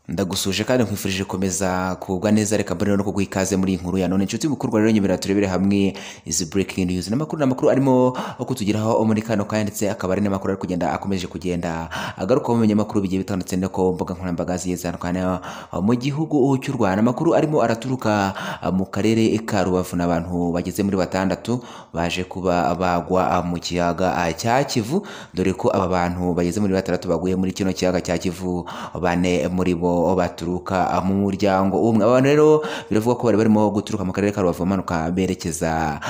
Ndagusuje kandi nkwifurije komeza kugwa neza. Reka mbone no kuguha ikaze muri iyi nkuru ya none. Inshuti mukurwa rero, nyemerera turebere hamwe izi breaking news n'amakuru arimo kutugeraho muri kano kanya, ndetse akaba ari n'amakuru ari kugenda akomeje kugenda agaruka mu binyamakuru bigiye bitandukanye no ku mbuga nkoranyambaga zigiye zitandukanye mu gihugu cy'u Rwanda. Amakuru arimo araturuka mu karere ka Rubavu n'abantu bageze muri batandatu baje kuba bagwa mu kiyaga cya Kivu, dore ko aba bantu bageze muri batandatu baguye muri kino kiyaga cya Kivu, bane muri bo baturuka mu muryango umwe. Abantu rero biravugwa ko bari barimo guturuka mu karere ka Rubavu bamanuka berekeza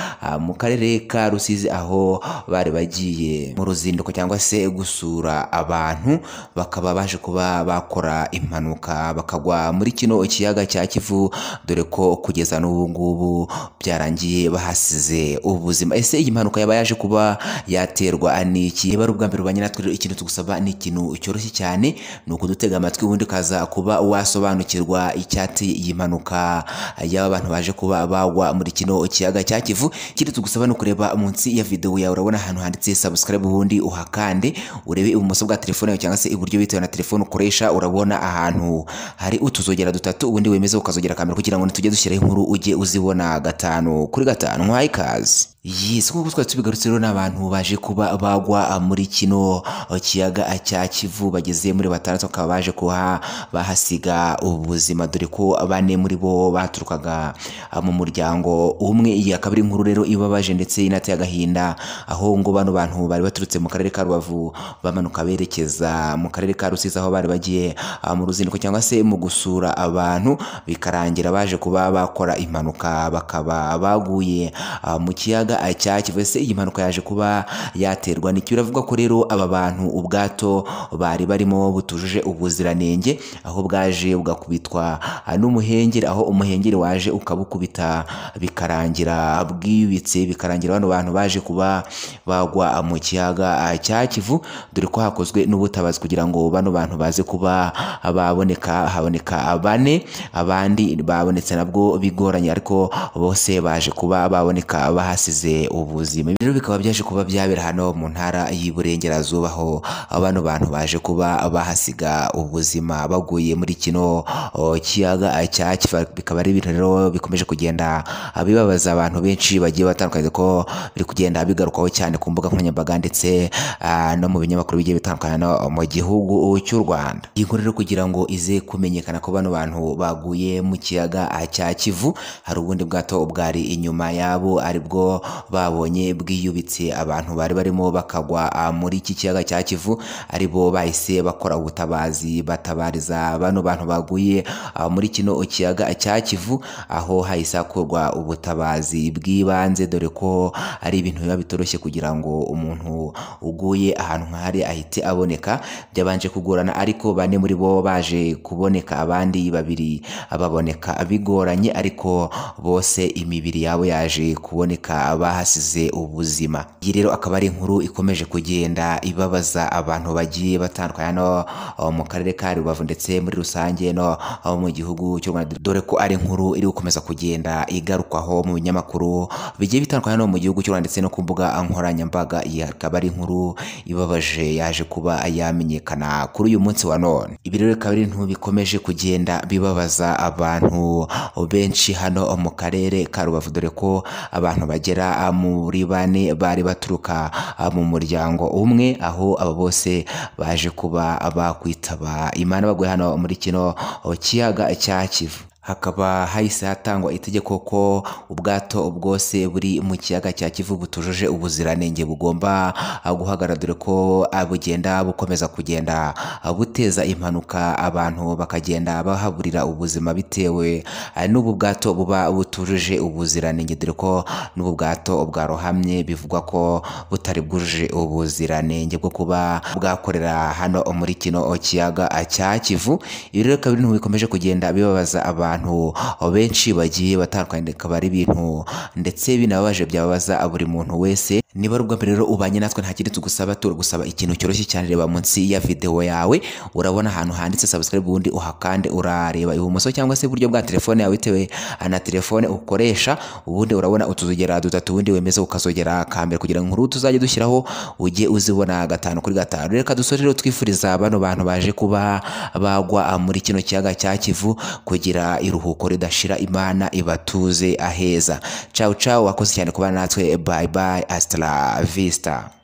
mu karere ka Rusizi, aho bari bagiye mu ruzinduko cyangwa se gusura abantu, bakaba baje kuba bakora impanuka bakagwa muri kino kiyaga cya Kivu, dore ko kugeza n'ubu ngubu byarangiye bahasize ubuzima. Ese iyi mpanuka yaba yaje kuba yaterwa n'iki? Niba ari ubwa mbere ubanye natwe rero, ikintu tugusaba ni ikintu cyoroshye cyane, ni ukudutega amatwi ubundi ukaza kuba wasobanukirwa icyateye iyi mpanuka y'aba bantu baje kuba bagwa muri kino kiyaga cya Kivu. Ikindi tugusaba ni ukureba munsi ya video yawe, urabona ahantu handitse subscribe, ubundi uhakande, urebe ibumoso bwa telefone yawe cyangwa se iburyo bitewe na telefone ukoresha, urabona ahantu hari utuzogera dutatu, ubundi wemeze ukazogera kamera kugira ngo nitujye dushyiraho inkuru ujye uzibona gatanu kuri gatanu. Nkwaye ikaze. Yes, nk'uko twari tubigarutse rero, n'abantu baje kuba bagwa muri kino kiyaga cya Kivu bageze muri batandatu, bakaba baje kuha bahasiga ubuzima, dore ko bane muri bo baturukaga mu muryango umwe. Iyi akaba ari inkuru rero ibabaje ndetse inateye agahinda, aho ngo bano bantu bari baturutse mu karere ka Rubavu bamanuka berekeza mu karere ka Rusizi, aho bari bagiye mu ruzinduko cyangwa se mu gusura abantu, bikarangira baje kuba bakora impanuka bakaba baguye mu kiyaga cya Kivu. Ese iyi mpanuka yaje kuba yaterwa n'iki? Biravuga ko rero aba bantu ubwato bari barimo butujuje ubuziranenge, aho bwaje bugakubitwa n'umuhengeri, aho umuhengeri waje ukabukubita bikarangira bwibitse, bikarangira bano bantu baje kuba bagwa mu kiyaga cya Kivu, dore ko hakozwe n'ubutabazi kugira ngo bano bantu baze kuba baboneka. Haboneka bane, abandi babonetse nabwo bigoranye, ariko bose baje kuba baboneka bahasize ubuzima. Ibi rero bikaba byaje kuba byabera hano mu ntara y'Iburengerazuba, aho bano bantu baje kuba bahasiga ubuzima baguye muri kino kiyaga cya Kivu. Bikaba ari ibintu rero bikomeje kugenda bibabaza abantu benshi bagiye batandukanye, ko biri kugenda bigarukwaho cyane ku mbuga nkoranyambaga ndetse no mu binyamakuru bigiye bitandukanye no mu gihugu cy'u Rwanda. Iyi nkuru rero kugira ngo ize kumenyekana ko bano bantu baguye mu kiyaga cya Kivu, hari ubundi bwato bwari inyuma yabo aribwo babonye bwiyubitse, abantu bari barimo bakagwa muri iki kiyaga cya Kivu, aribo bahise bakora ubutabazi batabariza bano bantu baguye muri kino kiyaga cya Kivu, aho hahise hakorwa ubutabazi bw'ibanze, dore ko ari ibintu biba bitoroshye kugira ngo umuntu uguye ahantu nk'ahari ahite aboneka. Byabanje kugorana, ariko bane muri bo baje kuboneka, abandi babiri baboneka bigoranye, ariko bose imibiri yabo yaje kuboneka bahasize ubuzima. Iyi rero akaba ari inkuru ikomeje kugenda ibabaza abantu bagiye batandukanye no mu karere ka Rubavu ndetse muri rusange no mu gihugu cy'u Rwanda, dore ko ari inkuru iri gukomeza kugenda igarukwaho mu binyamakuru bigiye bitandukanye no mu gihugu cy'u Rwanda ndetse no ku mbuga nkoranyambaga. Iyi akaba ari inkuru ibabaje yaje kuba yamenyekana kuri uyu munsi wa none. Ibi rero bikaba ari ibintu bikomeje kugenda bibabaza abantu benshi hano mu karere ka Rubavu, dore ko abantu bagera muri bane bari baturuka mu muryango umwe, aho aba bose baje kuba bakwitaba Imana baguye hano muri kino kiyaga cya Kivu. Hakaba hahise hatangwa itegeko ko ubwato bwose buri mu kiyaga cya Kivu butujuje ubuziranenge bugomba guhagarara, dore ko bugenda bukomeza kugenda buteza impanuka, abantu bakagenda bahaburira ubuzima bitewe n'ubu bwato buba butujuje ubuziranenge, dore ko n'ubu bwato bwarohamye bivugwa ko butari bwujuje ubuziranenge bwo kuba bwakorera hano muri kino kiyaga cya Kivu. Ibi rero bikaba ibintu bikomeje kugenda bibabaza abantu abantu benshi bagiye batandukanye, akaba ari ibintu ndetse binababaje byababaza buri muntu wese. Niba ari ubwa mbere rero ubanye natwe, nta kindi tugusaba, turagusaba ikintu cyoroshye cyane. Reba munsi ya video yawe, urabona ahantu handitse subscribe, ubundi uhakande. Urareba ibumoso cyangwa se iburyo bwa telefone yawe bitewe na telefone ukoresha, ubundi urabona utuzogera dutatu, ubundi wemeze ukazogera kambere kugira ngo inkuru tuzajye dushyiraho ujye uzibona 5 kuri 5. Reka dusore rero twifuriza bano bantu baje kuba bagwa muri kino kiyaga cya Kivu kugira iruhuko ridashira, Imana ibatuze aheza. Ciao ciao, wakoze cyane kuba natwe, bye bye, hasta la vista.